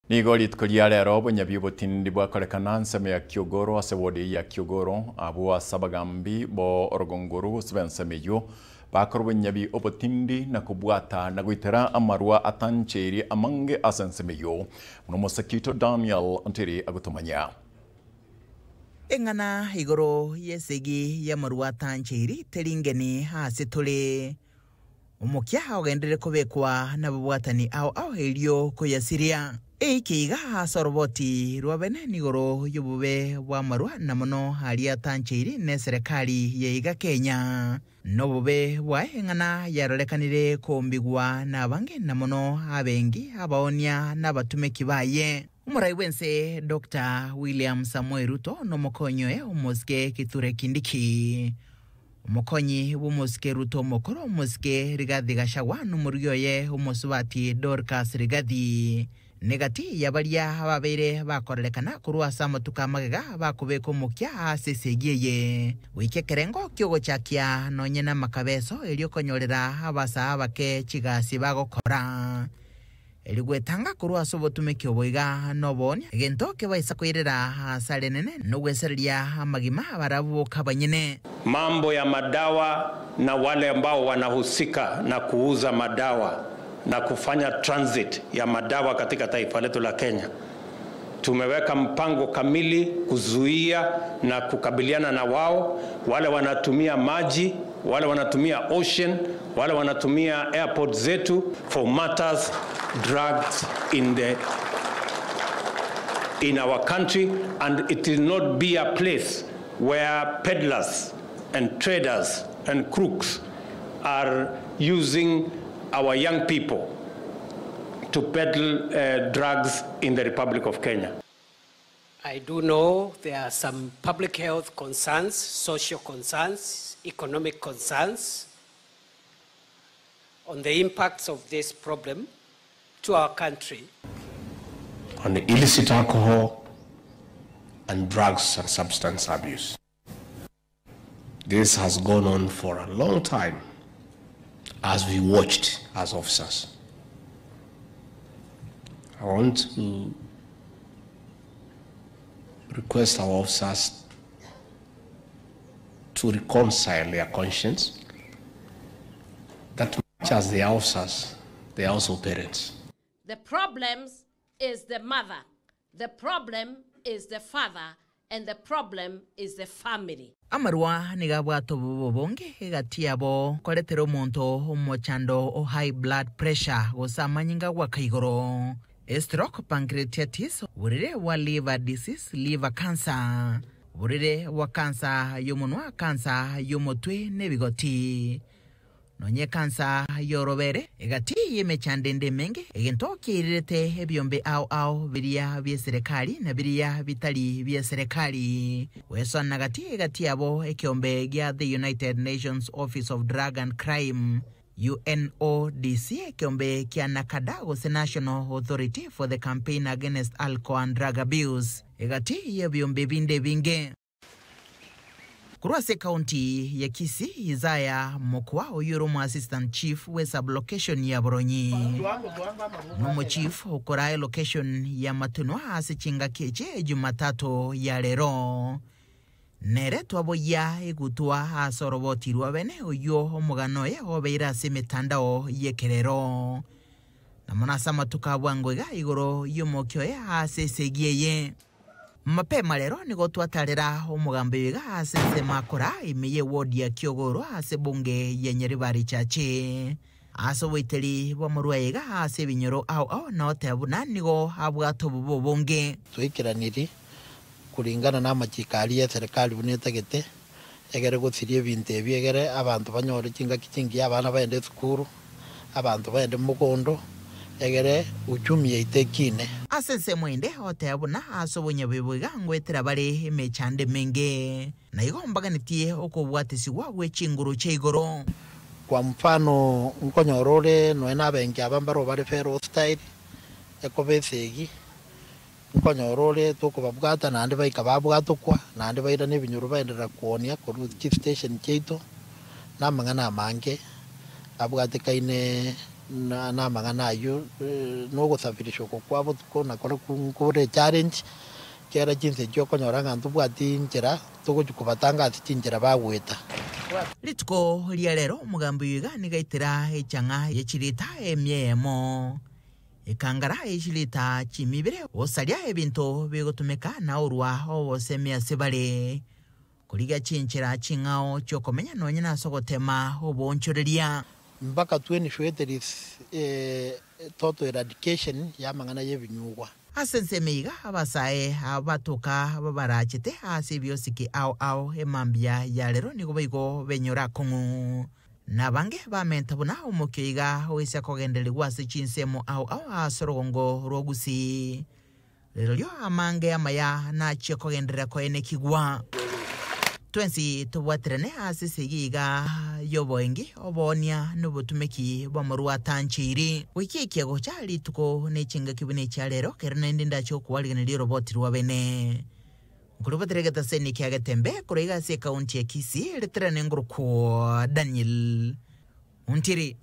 Nigo rituko ria rero obonyabi obotindi bwakorekana nsemo ya Kiogoro ase ward eyio ya Kiogoro, abwo ase abagambi bo orogongo gose b'ensemo eyio bakora obonyabi obotindi na kobwata na goitera amarwa atancheiri amange ase ensemo eyio. Buna omosaki oito Daniel Ontiri agotomanyia. Eng'ana igoro y'esegi y'amarwa atancheiri teri ngeni ase tore. Omokia ogenderere kobekwa nababwatani ao ao erio koyasiria. Eike iga ase oroboti rwa bene nigoro y'obobe bw'amarwa na mono aria atancheiri neserekari ya iga Kenya. Nobobe bwaye eng'ana yarorekanire koombigwa nabange na mono abengi, abaonia na abatumeki baye. Omorai bw'ense Doctor William Samoei Ruto nomokonyi oye omosike Kithure Kindiki. Omokonyi bw'omosike Ruto omokoro omosike Rigathi Gachagua nomorugi oye omosubati Dorcas Rigathi. Negati ya baria ababeire bakorerekana korwa ase amatuko amagega bakobeka omokia ase esegi eye, goika ekerengo ki'ogochakia nonye namakabeso erio konyorera abasaa abake chigasi bagokora. Erio gwetanga korwa ase obotumeki obo iga noboonia, egento kebaisa koirera aase rinene nogwesereria amagima barabwo boka abanyene. Mambo ya madawa na wale ambao wanahusika na kuuza madawa na kufanya transit ya madawa katika taifa letu la Kenya. Tumeweka mpango kamili kuzuia na kukabiliana na wao, wale wanatumia maji, wale wanatumia ocean, wale wanatumia airport zetu for matters drugs in our country, and it will not be a place where peddlers and traders and crooks are using our young people to peddle drugs in the Republic of Kenya. I do know there are some public health concerns, social concerns, economic concerns on the impacts of this problem to our country. On the illicit alcohol and drugs and substance abuse. This has gone on for a long time as we watched as officers. I want to request our officers to reconcile their conscience that much as they are officers, they are also parents. The problems is the mother, the problem is the father, and the problem is the family. Amarwa nigo abwate obobe obonge egati yabo koretera omonto omochando o high blood pressure gose amanyinga gwaka igoro, stroke, pancreatitis, oborere bwa liver disease, liver cancer, oborere bwa kansa y'omonwa, kansa y'omotwe na ebigoti, nonye kansa y'orobere, egati y'emechando ende emenge, egento kiairerete ebiombe ao ao biria bi'eserekari na biria bitari bi'eserekari gwesona gati egati yabo ekiombe gia the United Nations Office of Drug and Crime UNODC, ekiombe kia NACADA gose National Authority for the Campaign Against Alcohol and Drug Abuse, egati y'ebiombe binde ebinge. Korwa ase ekaunti ya Kisii, Isaiah Mokwa oyio ore omo assistant chief bwe sub-location ya Boronyi nomo chief okoraa elocation ya Matunwa ase chingaki echi Jumatatu ya rero. Nere twaboyia egutwa ase oroboti rwa bene oyio omogano oye obeire ase emetandao y'ekerero. Na mono ase amatuko a bwango iga igoro y'omokia oye ase esegi eye. Mapema rero nigo twatarera omogambi oyo iga ase ensemo akora ime y'eward ya Kiogoro ase ebunge ya Nyaribari Chache. Ase oboiteri bw'amorwaye iga ase ebinyoro ao ao na oteba buna nigo abwate obobe obonge. Twaikeranirie kuringana namachiko aria y'eserekari buna etagete, egere gosiria ebinto ebi egere abanto banyore chingaki chingiya, abana baende esukuru, abanto baende mogondo, egere uchumi yaito ekine. Ase ensemo ende oteba buna ase obonyabibe iga ngoetera bare emechando emenge, na igo mbaganetie okobwatesigwa gwe chinguru chia igoro. Kwa mfano nkonyora ore nonya na abenki aba mbaro bare very hostile, ekoba esegi, nkonyora ore tokobabwata naende baika babwatokwa, naende bairana ebinyoro baenderera koonia korwa chistation chiaito, na amang'ana amange abwatekaine. Na namang'ana ayio, na ogosafirisha oko kwa botuko nakorokwo nkore echallenge, ekiagera chinsa echio okonyora ng'a ntobwati nchera togochia kobatanga ase chinchera bagoeta. Rituko ria rero omogambi oyo iga nigo aitera echang'a ye chilita emia eyemo, ekangara ye chilita chimia ibere, gosaria ebinto bigotumeka na orwa obosemi ase bare. Korigia chinchera ching'ao chi'okomenya nonya nase ogotema oboonchoreria. Mpaka twenishwete total eradication y'amang'ana y'ebinyugwa. Ase ensemo iga abasae abatoka babarachete ase ebiosiki ao ao emambia ya rero nigo boigo benyora akong'u. Na abange bamenta buna omokio iga oise kogendererigwa ase chinsemo ao ao ase orogongo rwa Gusii. Rirorio amange amaya nachie kogenderera koenekigwa. Twensi tobwaterane ase esegi iga y'oboengi, oboonia, na obotumeki bw'amarwa atancheiri. Goika ekia gocha rituko ne chingaki buna echia rero, kero naende ndache gokwarigeneria oroboti rwa bene. Nkorobotera egetaseni kia Getembe korwa iga ase ekaunti ya Kisii, reterane ngorokwo Daniel Ontiri.